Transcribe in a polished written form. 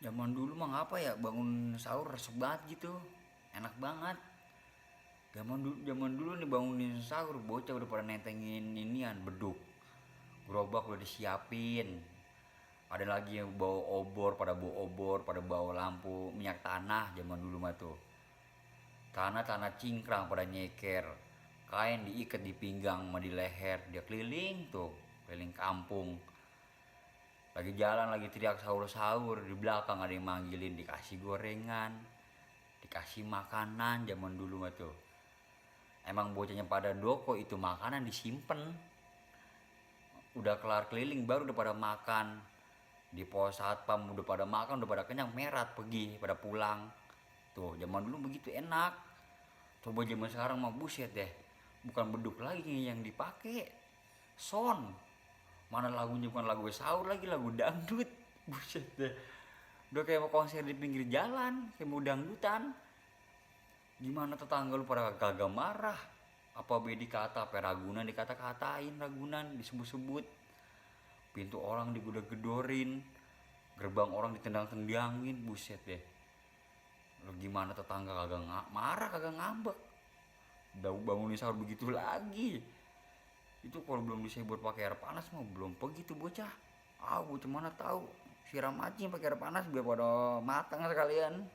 Zaman dulu mah ngapa ya, bangun sahur resep banget gitu. Enak banget. Zaman dulu nih bangunin sahur bocah udah pada netengin inian beduk. Gerobak udah disiapin. Ada lagi yang bawa obor, pada bawa lampu minyak tanah zaman dulu mah tuh. Tanah-tanah cingkrang pada nyeker. Kain diikat di pinggang sama di leher, dia keliling tuh, keliling kampung. Lagi jalan lagi teriak sahur-sahur, di belakang ada yang manggilin, dikasih gorengan, dikasih makanan zaman dulu mah tuh. Emang bocahnya pada doko itu makanan disimpen. Udah kelar keliling baru udah pada makan. Di pos satpam udah pada makan, udah pada kenyang, merat pergi pada pulang. Tuh zaman dulu begitu enak. Coba zaman sekarang mah buset deh. Bukan beduk lagi yang dipakai, son. Mana lagunya bukan lagu sahur lagi, lagu dangdut. Buset deh. Udah kayak mau konser di pinggir jalan, kayak mau dangdutan. Gimana tetangga lu pada kagak marah? Apa bedi kata, apa Ragunan dikata-katain, Ragunan disebut-sebut. Pintu orang digedor-gedorin, gerbang orang ditendang-tendangin, buset deh. Lu gimana tetangga kagak marah, kagak ngambek. Udah bangunin sahur begitu lagi. Itu kalau belum disebut pakai air panas mah belum begitu bocah. Ah, bocah mana tahu. Siram aja pakai air panas biar pada matang sekalian.